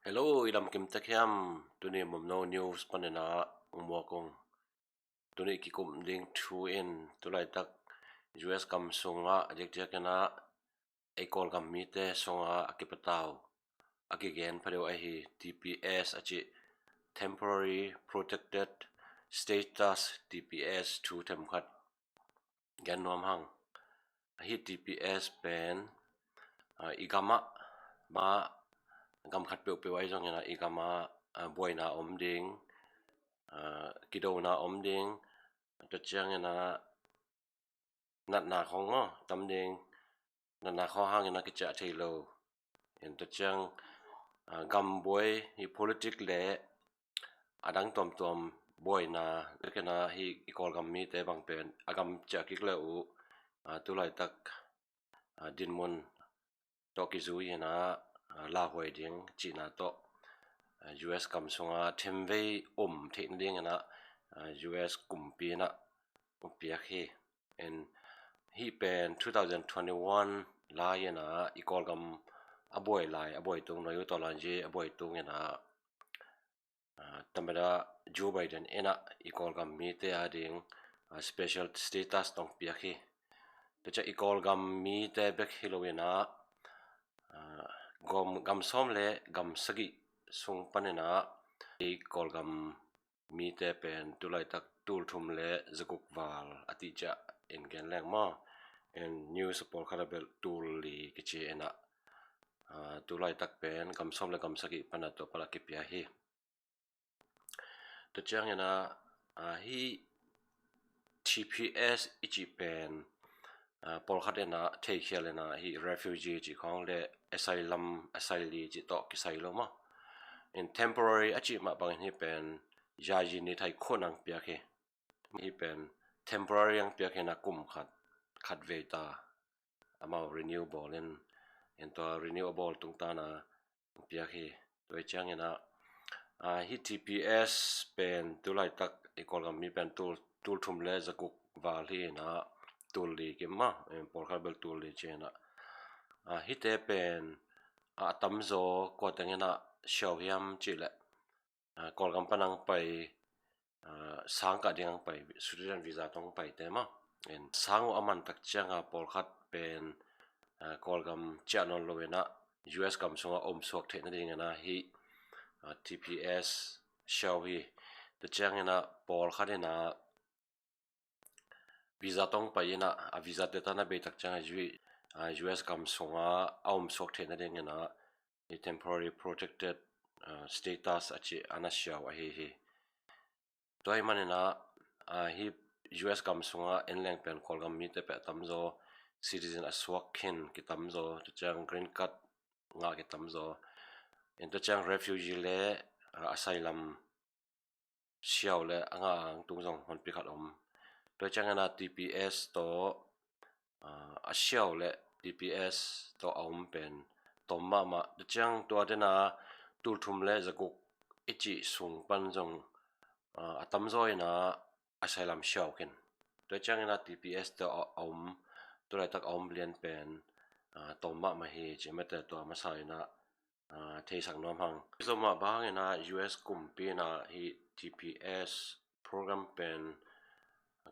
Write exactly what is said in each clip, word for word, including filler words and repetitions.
Hello, i lam kim tek hiam? Tuni Mumno News panin ah hong muak ung. Tuni kikum ding thu in tulaitak U S gam sungah a diakdiakin ah ei Kawlgam mite sungah a kipatau a kigen pha deuh ahi T P S a cih, Temporary Protected Status, T P S thu themkhat gen nuam hang. Hih T P S pen, ah, i gamah mah gam khat peuhpeuh ahi zongin ah i gamah, ah, buaina om ding, ah, kidona om ding, tua ciangin ah natna khawng maw tam ding, natna khawng hangin ah kiciah thei lo. En tua ciang, ah, gam buai, hih politic le a dang tuamtuam buaina lekena hih i Kawlgam mite bang pen a gam ciah kik le uh, ah, tulaitak, ah, dinmun tawh kizui in ah, ah, lauhuai ding cihna tawh, ah, U S gam sungah themvei om theih nadingin ah, ah, U S kumpi in ah hong piak hi. En hih pen two thousand twenty-one lai in ah i Kawlgam a buai lai, a buai tung, Nayu Tawlanji a buai tungin ah, ah, tamada Joe Biden in ah i Kawlgam mite ading, ah, special status tawh hong piak hi. Tua ciang i Kawlgam mite bek hi lo in ah, ah, gam, gam sawm le gam sagih sung panin ah i Kawlgam mite pen tulaitak tulthum le zaguk val a tih ciah in gen leng maw. En news a pawlkhat a bel tulli kici in ah, ah, tulaitak pen gam sawm le gam sagih pan a tua pan a kipia hi. Tua ciangin ah, ah, hih T P S i cih pen, ah, pawlkhat in ah theikhial in ah hih refugee cih khawng le asylum, asylee cih tawh kisai lo maw. En temporary a cih mah bangin hih pen yayi ni thai khun hong piak hi. Hih pen temporary hong piak hi in ah kum khat, khat vei ta amau renew bawl in, en tua renew a bawl tungtawn a hong piak hi. Tua ciangin ah, ah, hih T P S pen tulaitak i Kawlgam mi pen tul, tulthum le zaguk val hi in ah tulli kim maw, en pawlkhat bel tulli ci in ah, ah, hihte pen, ah, a tamzaw kua tengin ah siau hiam cih leh, ah, Kawlgam pan hong pai, ah, sang kah ding hong pai, student visa tawh hong paite maw. En sang uh a man tak ciangin pawlkhat pen, ah, Kawlgam ciah nawn lo in ah U S gam sungah omsuak theih nadingin ah hih, ah, T P S siau hi. Tua ciangin ah pawlkhat in ah visa tawh hong pai in ah, a visa te tan a bei tak ciangin U, ah, U S gam sungah a omsuak theih nadingin ah hih temporary protected, ah, status a cih a na siau ahi hi. Tua ahih manin ah, ah, hih U S gam sungah en leng pen Kawlgam mite pen a tamzaw citizen a suak khin kitamzaw, tua ciang green card ngah kitamzaw, en tua ciang refugee le, ah, asylum siau le a ngah a hong tung zong honpi khat om. Tua ciangin ah T P S tawh, ah, a siau le T P S tawh a om pen tawm mahmah. Tua ciang tua den a tulthum le zaguk i cih sung pan zong, ah, a tamzaw in ah asylum siau khin. Tua ciangin ah T P S tawh a, a om, tulaitak a om lian pen, ah, tawm mahmah hi ci mate tua masa in ah, ah, theisak nuam hang. Zomah bang hangin ah U S kumpi in ah hih T P S program pen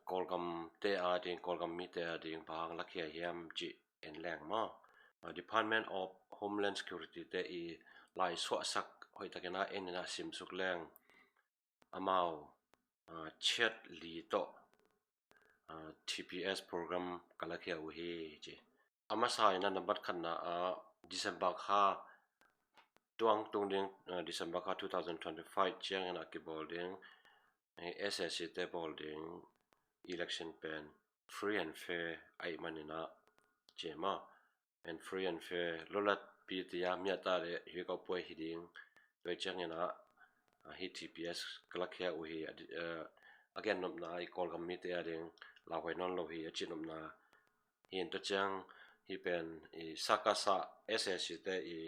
Kawlgam te ading, Kawlgam mite ading bang hang lakhia hiam cih en leng maw. Ah, Department of Homeland Security te i laisuahsak hoihtakin ah en in ah simsuk leng amau, ah, chiat li tawh, ah, T P S program ka lakhia uh hi ci. A masa in ah nambat khatna ah December kha tuang tung ding, ah, December kha two thousand twenty-five ciangin ah kibawl ding, eh, S A C te bawl ding election pen free and fair ahih manin ah ci maw. En free and fair, lawlatpi tia miata le hikau puai hi ding. Tua ciangin ah, ah, hih T P S ka lakhia uh hi, a di-, eh, a gen nopna i Kawlgam mite ading lauhuai nawn lo hi a ci nopna hi. En tua ciang hih pen i sakasa S A C te i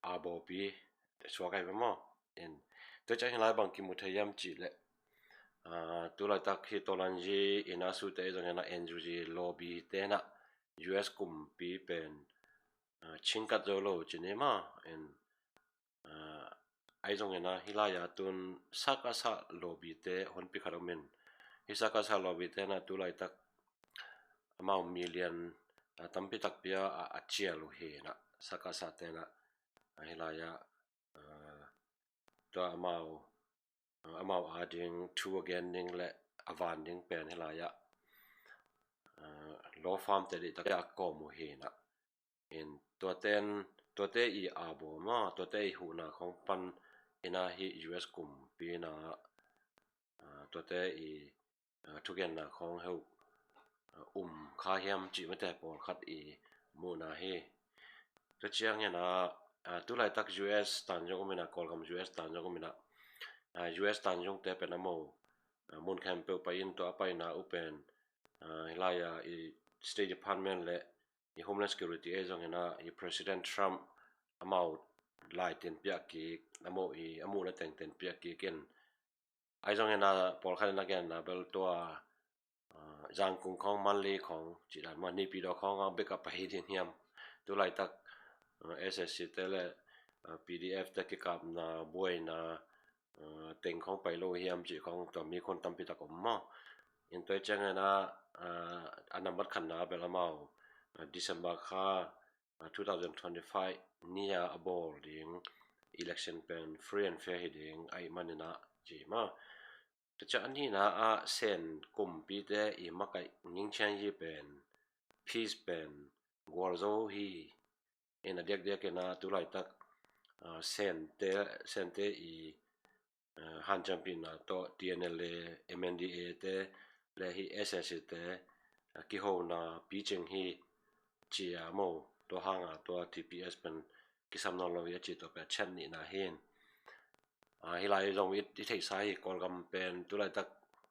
a bawpi suak ahi ve maw. En tua ciang hih lai bang kimu thei hiam cih leh, ah, tulaitak hih Tawlanji in ah sute zongin ah N U G lobby te in ah U S kumpi pen, ah, chingkat zo lo ci ni maw. En, ah, Ahi zongin ah hih lai-ah tun sakasa lobby te honpi khat om in, hih sakasa lobby te na tu laitak amau million, ah, tampi takpi a, a, a cial uh hi na, sakasa te na, ah, hih lai-ah, ah, tua amau, ah, amau a ding thu a gen ding le a van ding pen hih lai-ah, ah, law firm te dih tak a kawm uh hi na. In tuaten, tuate i a baw maw, tuate i huhna khong pan ina hi U S kumpi na, ah, tuate i, ah, thugenna khong heuh, ah, um kha hiam cih mate pawlkhat i muhna hi. Tua ciangin ah, ah, tu laitak U S tan zong um ina, Kawlgam U S tan zong um ina, ah, U S tan zong te pen amau, ah, mun khempeuh pai in tua a paina uh pen, ah, hih lai-ah i State Department le i Homeland Security ei zongin ah i President Trump amau lai tenpiak kik, amau i a muhna teng tenpiak kik in. Ahi zongin ah pawlkhat in a genna bel tua, ah, Zangkung khong, Mandalay khong cih dan maw, Naypyidaw khong a bek a pai ding hiam? Tu laitak, ah, S S C te le, ah, P D F te kikapna, buaina, ah, teng khong pai lo hiam cih khong tua mi khun tampi tak om maw. In tua ciangin ah, ah, a nambat khatna bel amau, ah, December kha, ah, two thousand twenty-five ni-a a bawl ding election pen free and fair hi ding ahih manin ah ci maw. Tua ciang a nihna ah Sen kumpite i makaih Ngin Chiang Yi pen, peace pen gualzo hi. In a diakdiakin ah tu laitak, ah, Sente, Sente i, ah, hanciampihna tawh T N L A, M N D A te le hi S S C te, ah, kihona picing hi ci a maw, tua hanga tua T P S pen kisam nawn lo hi a ci tua pen a ciat nihna hi. Ah, hih lai zong i, i theihsa hi, Kawlgam pen tu laitak,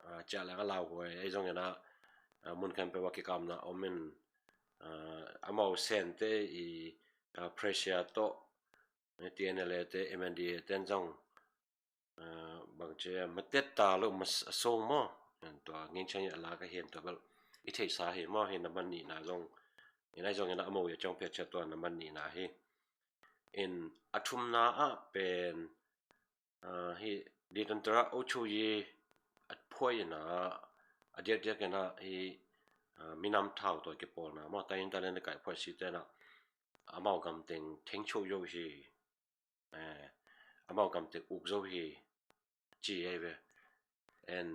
ah, ciah leng a lauhuai ahi zongin ah, ah, mun khempeuh a kikapna om in, ah, amau Sente i, ah, pressure tawh, eh, T N L A te, M N D A ten zong, ah, bangci a matet ta lo mas a song maw. Tua Ngin Chiang Yi a lak a hi in tua bel i theihsa hi maw, hi nambat nihna zong. In ahi zongin ah amau i a ciang pia ciat tua nambat nihna hi. In a thumna ah pen, ah, hi Lieutenant General Oh Cho Yi a phuai in ah, a diakdiakin ah hi, ah, minam thau tawh kipawlna maw, Tainta le Nakai phuai si te na, amau gam teng theng cho yo hi. Eh, amau gam teng uk zo hi ci ei ve. En,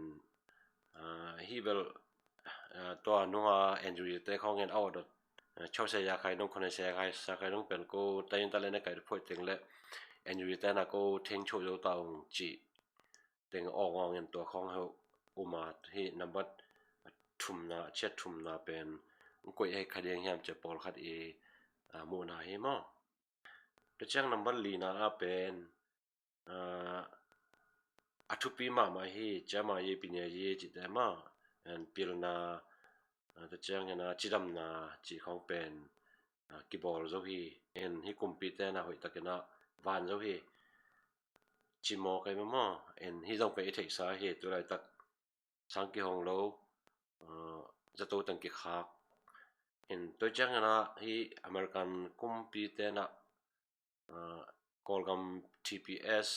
ah, hi bel, ah, tua nunga N U G te khong en au dot, ah, chau se ya khai nung, khone se ya khai, sa khai nung pen ko Tainta le Nakai phuai teng le N U G te na ko theng cho zo ta ung ci teng awng awng in tua khong heuh um a, hi nambat thumna, a ciat thumna pen koih hei kha ding hiam ci a pawlkhat i, ah, muhna hi maw. Tua ciang nambat lina ah pen, ah, a thupi mahmah hi, Chiang Mai Yi, Pi Nyae Yi cihte maw, en pilna, ah, tua ciangin ah cidamna cih khong pen, ah, kibawl zo hi. En hi kumpite na hoihtakin ah van zo hi. Ci maw kei maw maw, en hi zong pen i theihsa hi, tu laitak sang kihong lo, ah, zato teng kikhak. En tua ciangin ah hi American kumpite na, ah, Kawlgam T P S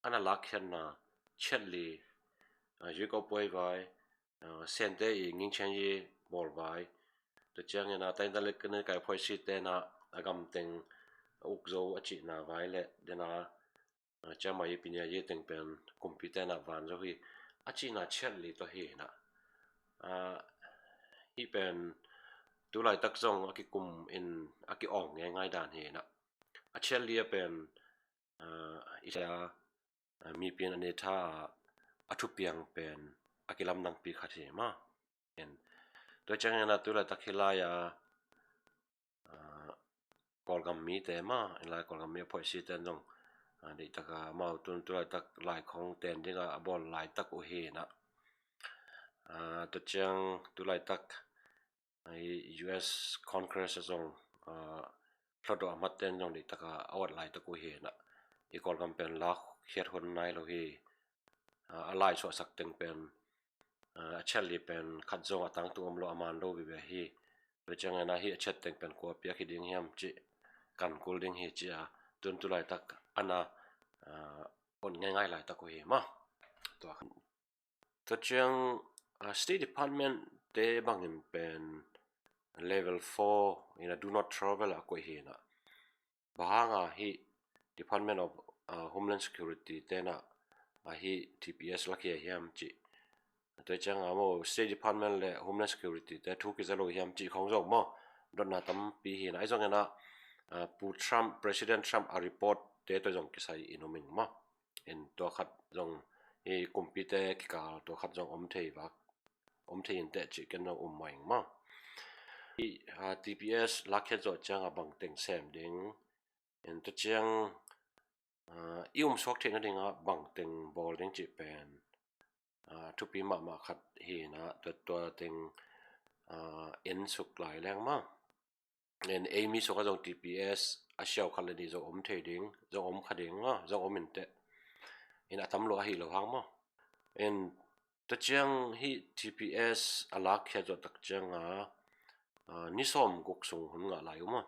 ana lakkhiatna ciat li, ah, Yuikau Puai vai, ah, Sente i Ngin Chiang Yi bawl vai. Tua ciangin ah Tainta le Nakai phuai si te na a gam teng a uk zo a cihna vai le dena, ah, Chiang Mai Yi, Pi Nyae Yi teng pen kumpite na van zo hi a cihna ciat li tawh hi na. Ah, hi pen tu laitak zong a kikum in a ki-awng ngeingai dan hi na. A ciat li a pen, ah, i sia, ah, mipi in a neitha a thupiang pen a kilamdangpi khat hi maw. En tua ciangin ah tu laitak hih lai-a, ah, Kawlgam mite maw, en lai Kawlgam mi a phuai si ten zong, ah, deihtaka amau tun tu laitak lai khong ten dinga a bawl laitak uh hi na. Ah, tua ciang tu laitak, ah, hi U S Congress a zong, ah, hlawtdawh a mat ten zong deihtaka a awt laitak uh hi na. I Kawlgam pen lakkhiat hun nai lo hi. Ah, a lai suahsak teng pen, ah, a ciat li pen khat zong a tangtung om lo, a man lo veve hi. Tua ciangin ah hi a ciat teng pen kua piak hi ding hiam cih kan kul ding hi ci a, tun tu laitak ana, ah, on ngaingai laitak uh hi maw. Tua khan, tua ciang, ah, State Department te bangin pen level four in a do not travel a koih hi na. Bang hanga hih Department of, ah, Homeland Security te na, ah, hih T P S lakhia hiam cih. Tua ciang a maw State Department le Homeland Security te thu kiza lo hiam cih khong zong maw dotna tampi hi na. Ahi zongin a, ah, Pu Trump, President Trump a report te tua zong kisai in um ing maw. In tua khat zong hi kumpite kikal tua khat zong om thei vak, om thei in teh cih ken zong um mah ing maw. Hi, ah, T P S lakhia zawh ciang a bang teng sem ding. In tua ciang, ah, i um suak theih nading a bang teng bawl ding cih pen, ah, thupi mahmah khat hi na, tua, tua teng, ah, en suk lai leng maw. In ei mi sungah zong T P S a siau khat le nih zong om thei ding, zong om kha ding maw, zong om in teh. In a tam lo ahi lo hang maw. In tua ciang hih T P S a lakhia zawh tak ciang a, ah, ni sawm guk sung hun ngah lai uh maw.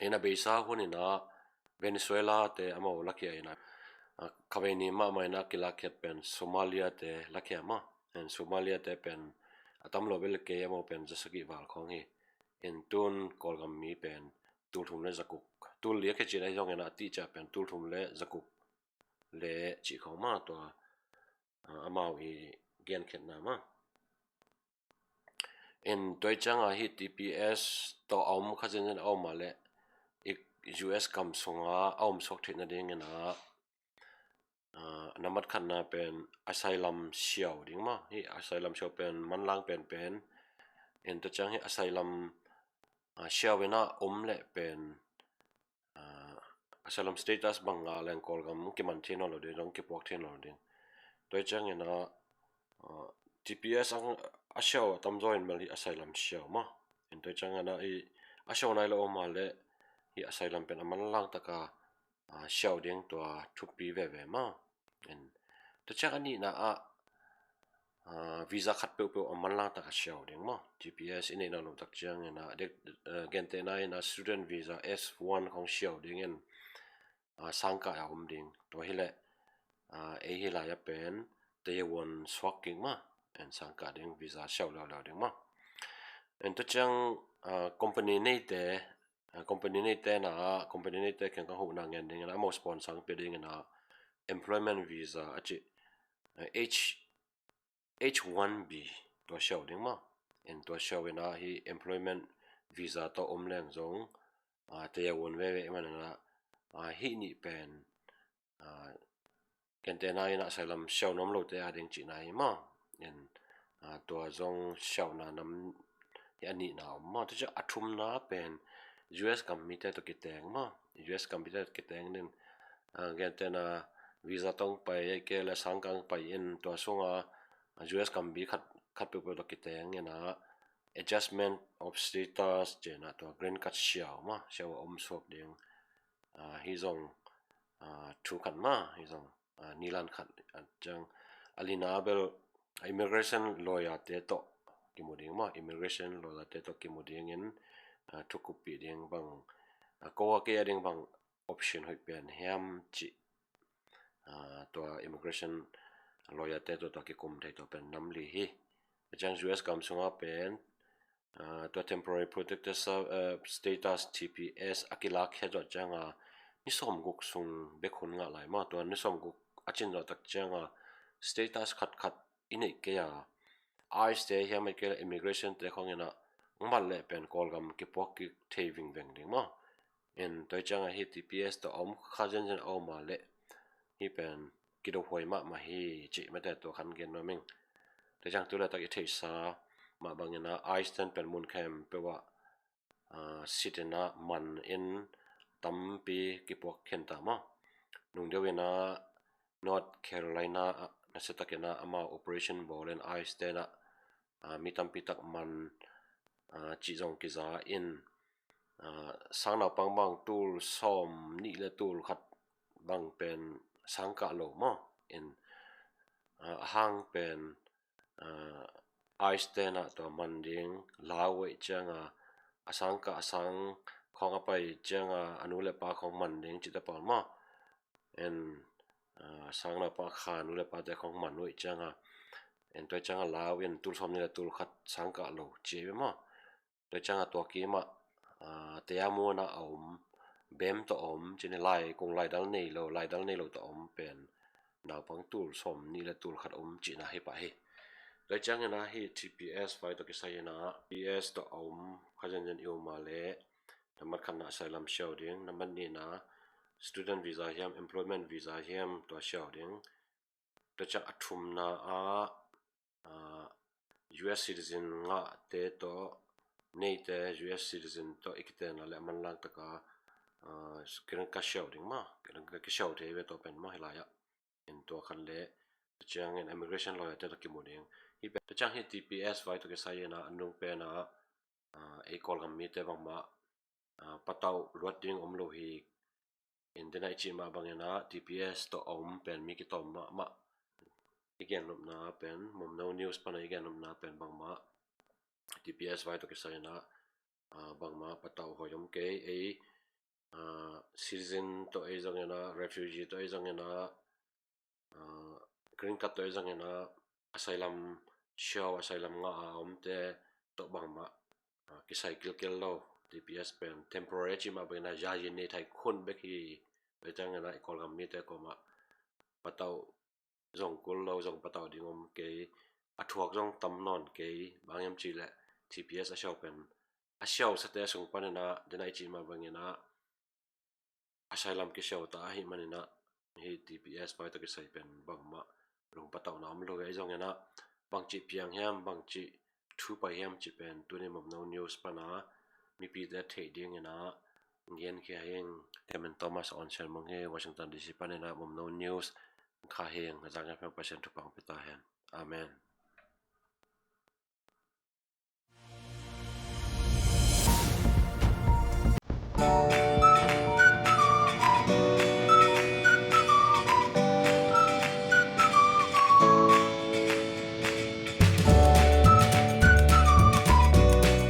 In a beisa hun in a Venezuela te amau lakhia in a, ah, khavei ni mahmah in a kilakhia pen Somalia te lakhia maw. In Somalia te pen a tam lo bel kei amau pen za sagih val khong hi. In tun Kawlgam mi pen tulthum le zaguk. Tulli a khia cih na hi zongin a tihcia pen tulthum le zaguk le cih khong maw tua, ah, amau i genkhiatna maw. In tua ciang a hih T P S tawh a om kha zenzen a om a le i U S gam sunga a om suak theih nadingin a, ah, nambat khatna pen asylum siau ding maw. Hih asylum siau pen manlang penpen. In tua ciang hih asylum, ah, siau in a om leh pen, ah, asylum status bang ngah leng Kawlgam kiman thei nawn lo ding, zong kipuak thei nawn lo ding. Tua ciangin a, ah, T P S ang a siau a tamzaw in bel hih asylum siau maw. In tua ciangin a i a siau nai lo om a le hih asylum pen a manlang taka, ah, siau ding tua thupi veve maw. In tua ciang a nihna ah, ah, visa khat peuhpeuh a manlang taka siau ding maw. T P S i neihna lo tak ciangin a dek, eh, gentehna in a student visa S one khong siau dingin, ah, sangkah a om ding. Tua hileh, ah, ei hi lai a pen tayawon suak kik maw. In sangkah ding visa siau leuleu ding maw. In tua ciang, ah, company neite, ah, company neite na, company neite kiang ka huhna ngen dingin a, amau sponsor pia dingin a employment visa a cih, ah, H, H one B tua siau ding maw. In tua siau in a hih employment visa tawh om leng zong, ah, tayawon veve i man in a, ah, hih nih pen, ah, gentehna in a asylum siau nuam lote a ding cihna hi maw. In, ah, tua zong siauhna nam hi a nihna om maw. Tua ciang a thumna pen U S gam mite tawh kiteng maw. U S gam mite tawh kiteng ding, ah, gentehna visa tawh pai, ei kei le sangkah pai in tua sunga, ah, U S gam mi khat, khat peuhpeuh tawh kiteng in a adjustment of status cih na tua green card siau maw. Siau a om suak ding. Ah, hi zong, ah, thu khat maw, hi zong, ah, nilan khat, ah, ciang a lina bel, ah, immigration lawyer te tawh kimu ding maw, immigration lawyer te tawh kimu dingin, ah, thukuppih ding bang, ah, ko a kei a ding bang option hoih pen hiam cih, ah, tua immigration lawyer te tawh, tawh kikum thei tua pen nam li hi. Ciang U S gam sunga pen, ah, tua temporary protected sa-, eh, status T P S a kilakhia zawh ciang a ni sawm guk sung bek hun ngah lai maw. Tua ni sawm guk a cin zawh tak ciang a status khatkhat i neih kei a, ICE te hiam ei kei le immigration te khong in a ngat leh pen Kawlgam kipuak kik thei vingveng ding maw. In tua ciang a hih T P S tawh a om kha zenzen a om a leh hih pen kidohuai mahmah hi cih mate tua khan gen nuam ing. Tua ciang tu laitak i theihsa mah bangin a ICE ten pen mun khempeuh ah, ah, sit in a man in tampi kipuak khin ta maw. Nung deuh in a North Carolina ah nasia takin a amau operation bawl in ICE ten a, ah, mi tampi tak man, ah, cih zong kiza in, ah, sang naupang bang tul sawm nih le tul khat bang pen sangkah lo maw. In, ah, a hang pen, ah, ICE ten a tua man ding lau uh ciang a, a sangkah a sang khong a pai ciang a, a nu le pa khong man ding cihte pawl maw. en, ah, sang nau pa khan u le pate khong man uh ih cianga, en tua ih cianga lau in tul sawm nih le tul khat sang kah lo ci ei ve maw. Tua cianga tua kimah, ah, Teamuana a om, Bem tawh a om, cih ni lai, kong laidal nei lo, laidal nei lo tawh a om pen naupang tul sawm nih le tul khat a om cihna hi pah hi. Tua ciangin ah hih T P S vai tawh kisai in ah, T P S tawh a om kha zenzen i om a leh, nambat khatna asylum siau ding, nambat nihna student visa hiam, employment visa hiam, tua siau ding. Tua ciang a thumna ah, ah, U S citizen ngahte tawh neite U S citizen tawh i kitenna le a manlang taka, ah, green card siau ding maw, green card kisiau thei ve tawh pen maw hi lai-ah. In tua khat le, tua ciangin immigration lawyer te tawh kimu ding. Hih pen, tua ciang hih T P S vai tawh kisai in ah, a nung pen ah, ah, ei Kawlgam mite bangmah, ah, patauh luat ding om lo hi. In dena i cih mah bangin ah T P S tawh a om pen mi kitawm mahmah i gennopna pen, Momno News pana i gennopna pen bangmah T P S vai tawh kisai in ah, ah, bangmah patauh hoih om kei, ei, ah, citizen tawh ei zongin ah, refugee tawh ei zongin ah, ah, green card tawh ei zongin ah, asylum siau, asylum ngah a omte tawh bangmah, ah, kisai kilkel lo. T P S pen temporary cih mah bangin ah, yayin nei thei khun bek hi. Tua ciangin ah i Kawlgam mite kawmah patauh zong kul lo, zong patauh ding om kei, a thuak zong tam nawn kei, bang hiam cih leh T P S a siau pen, a siausate sung panin ah, dena i cih mah bangin ah, asylum kisiau ta ahih manin ah, hih T P S vai tawh kisai pen bangmah lungpatauhna om lo hi. Ahi zongin ah, bangci piang hiam, bangci thu pai hiam cih pen tuni Momno News pana mipite theih dingin ah genkhia hi ing. Clement Thomas a on sian mong hi, Washington D C panin ah Momno News kha hi ing. A zang hiam pen Pasian thupha hong pia ta hen. Amen.